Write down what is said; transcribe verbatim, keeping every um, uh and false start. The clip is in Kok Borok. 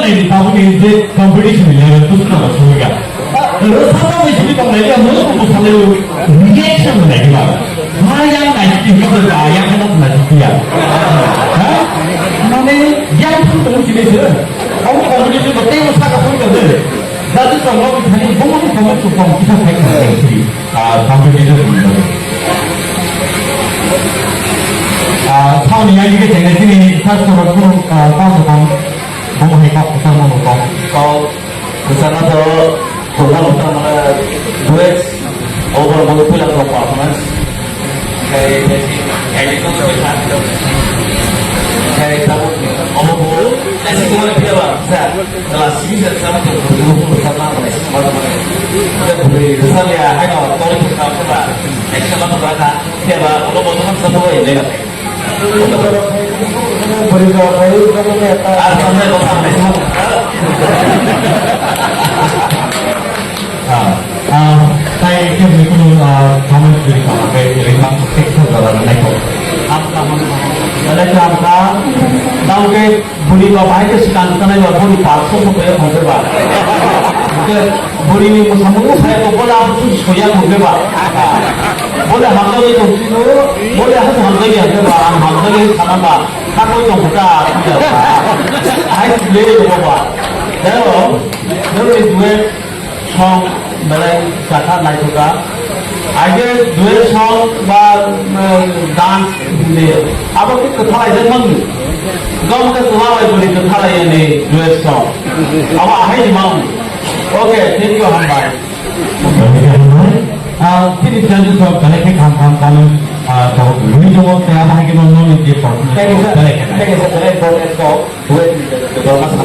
Tabuk ni je competition ni level tu suna ba suna ga. Rwchapna bai sini tong nai ya, mo ko salai reaction nai ba. Ma yang nai ti ko ba yang na na ti ya. Ha? Mane yang tu tu sini se. Au competition ba te mo saka pun ka de. Jati tong mo thani mo ko mo ko ko kita kai ka. Ah, competition ni. Ah, thauni yang ni ke tengai sini sas ko ko ko ko. Bomo hai kok kwchangma nukong. Kok kwchangma to kwchangma nukong mane duet over mane puila kok performance. Kai kai kai kok kwchangma. Kai tabuk omo bo nasi kumar pila ba sa. Kala sini sa sama to kwchangma mane. Kai bui sa ya hai no tori kwchangma ba. Action ba ba ka. Pila ba omo bo sama sa bo ya le. Ah, ah, tai khe bini kunu, ah, comment bini kama khe ring bang sik sik jora nai ko. Am ka, am ka, am ka. Tamo khe bini ba bahai khe sikang tanai ba bini pa so so khe khonse ba. Khe bini ni musamung sai ko bola am su soya khonse ba. Bole hamjagwi tong sino, bole hasu hamjagwi hwnkhe ba, ang hamjagwi sana ba, sakoi tong kha ta, hai le ko ba. Dero, dero ni duet song belai kata nai ko ka. Aige duet song ba, mm, dance ni, abo ki kata lai jang mang. Gam ka tula bai boli kata lai ni duet song. Abo ahai ni mang. Okay, thank you, hambai. Ah, tini judges rok belai khe kaham kaham comment, ah, rok rwui tongo, tei abo hai khe no nokni je performance rok belai khe nai. Thank you, sir. Thank you, sir. Belai important talk. Wait, the, the, the,